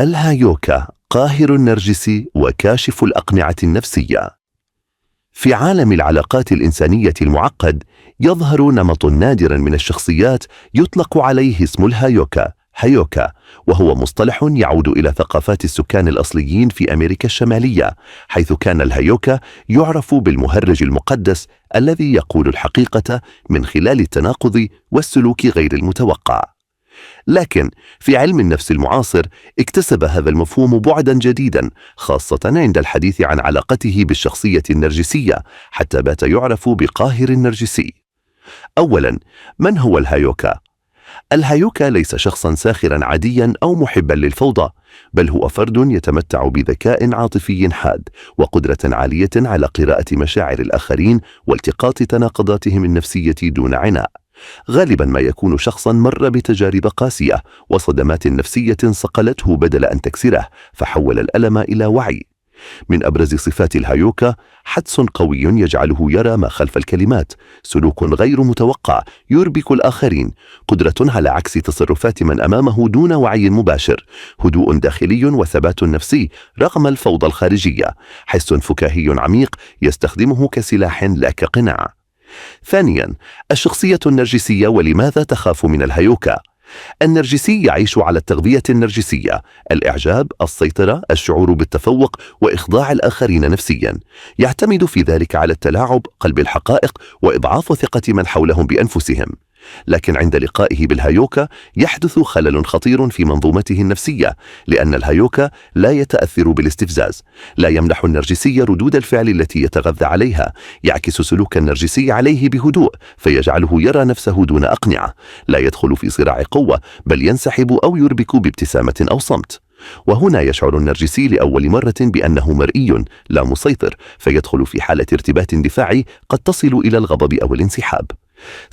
الهايوكا، قاهر النرجس وكاشف الأقنعة النفسية. في عالم العلاقات الإنسانية المعقد، يظهر نمط نادر من الشخصيات يطلق عليه اسم الهايوكا، هايوكا، وهو مصطلح يعود إلى ثقافات السكان الأصليين في أمريكا الشمالية، حيث كان الهايوكا يعرف بالمهرج المقدس الذي يقول الحقيقة من خلال التناقض والسلوك غير المتوقع. لكن في علم النفس المعاصر اكتسب هذا المفهوم بعدا جديدا، خاصة عند الحديث عن علاقته بالشخصية النرجسية، حتى بات يعرف بقاهر النرجسي. أولا، من هو الهايوكا؟ الهايوكا ليس شخصا ساخرا عاديا أو محبا للفوضى، بل هو فرد يتمتع بذكاء عاطفي حاد وقدرة عالية على قراءة مشاعر الآخرين والتقاط تناقضاتهم النفسية دون عناء. غالبا ما يكون شخصا مر بتجارب قاسية وصدمات نفسية صقلته بدل أن تكسره، فحول الألم إلى وعي. من أبرز صفات الهايوكا حدس قوي يجعله يرى ما خلف الكلمات، سلوك غير متوقع يربك الآخرين، قدرة على عكس تصرفات من أمامه دون وعي مباشر، هدوء داخلي وثبات نفسي رغم الفوضى الخارجية، حس فكاهي عميق يستخدمه كسلاح لا كقناع. ثانيا، الشخصية النرجسية ولماذا تخاف من الهايوكا؟ النرجسي يعيش على التغذية النرجسية: الإعجاب، السيطرة، الشعور بالتفوق، وإخضاع الآخرين نفسيا. يعتمد في ذلك على التلاعب، قلب الحقائق، وإضعاف ثقة من حولهم بأنفسهم. لكن عند لقائه بالهايوكا يحدث خلل خطير في منظومته النفسية، لأن الهايوكا لا يتأثر بالاستفزاز، لا يمنح النرجسي ردود الفعل التي يتغذى عليها، يعكس سلوك النرجسي عليه بهدوء فيجعله يرى نفسه دون أقنعة، لا يدخل في صراع قوة بل ينسحب أو يربك بابتسامة أو صمت. وهنا يشعر النرجسي لأول مرة بأنه مرئي لا مسيطر، فيدخل في حالة ارتباك دفاعي قد تصل إلى الغضب أو الانسحاب.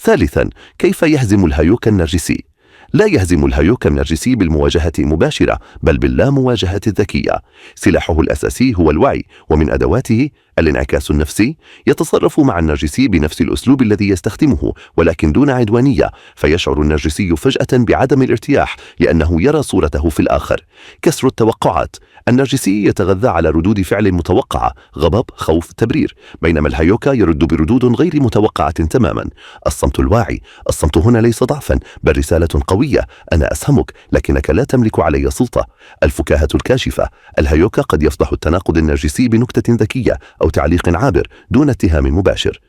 ثالثا، كيف يهزم الهايوكا النرجسي؟ لا يهزم الهايوكا النرجسي بالمواجهة المباشرة، بل باللامواجهة الذكية. سلاحه الأساسي هو الوعي، ومن أدواته الانعكاس النفسي. يتصرف مع النرجسي بنفس الأسلوب الذي يستخدمه ولكن دون عدوانية، فيشعر النرجسي فجأة بعدم الارتياح لأنه يرى صورته في الآخر. كسر التوقعات: النرجسي يتغذى على ردود فعل متوقعة، غضب، خوف، تبرير، بينما الهايوكا يرد بردود غير متوقعة تماما. الصمت الواعي: الصمت هنا ليس ضعفا بل رسالة قوية: أنا أفهمك لكنك لا تملك علي سلطة. الفكاهة الكاشفة: الهايوكا قد يفضح التناقض النرجسي بنكتة ذكية أو تعليق عابر دون اتهام مباشر.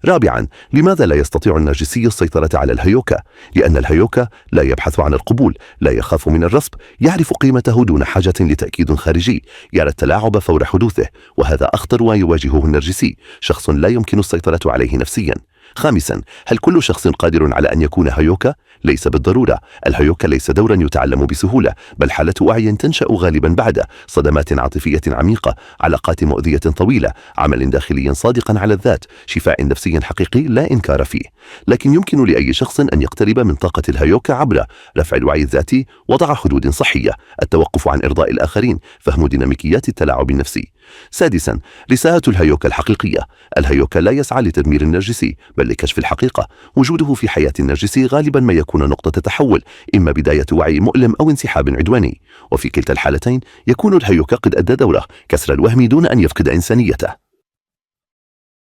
رابعا، لماذا لا يستطيع النرجسي السيطرة على الهايوكا؟ لأن الهايوكا لا يبحث عن القبول، لا يخاف من الرفض، يعرف قيمته دون حاجة لتأكيد خارجي، يرى التلاعب فور حدوثه، وهذا أخطر ما يواجهه النرجسي، شخص لا يمكن السيطرة عليه نفسيا. خامسا، هل كل شخص قادر على أن يكون هايوكا؟ ليس بالضرورة. الهايوكا ليس دورا يتعلم بسهولة، بل حالة وعي تنشأ غالبا بعد صدمات عاطفية عميقة، علاقات مؤذية طويلة، عمل داخلي صادق على الذات، شفاء نفسي حقيقي لا إنكار فيه. لكن يمكن لأي شخص أن يقترب من طاقة الهايوكا عبر رفع الوعي الذاتي، وضع حدود صحية، التوقف عن إرضاء الآخرين، فهم ديناميكيات التلاعب النفسي. سادسا، رسالة الهايوكا الحقيقية: الهايوكا لا يسعى لتدمير النرجسي بل لكشف الحقيقة. وجوده في حياة النرجسي غالبا ما يكون نقطة تحول، إما بداية وعي مؤلم أو انسحاب عدواني، وفي كلتا الحالتين يكون الهايوكا قد أدى دوره، كسر الوهم دون أن يفقد إنسانيته.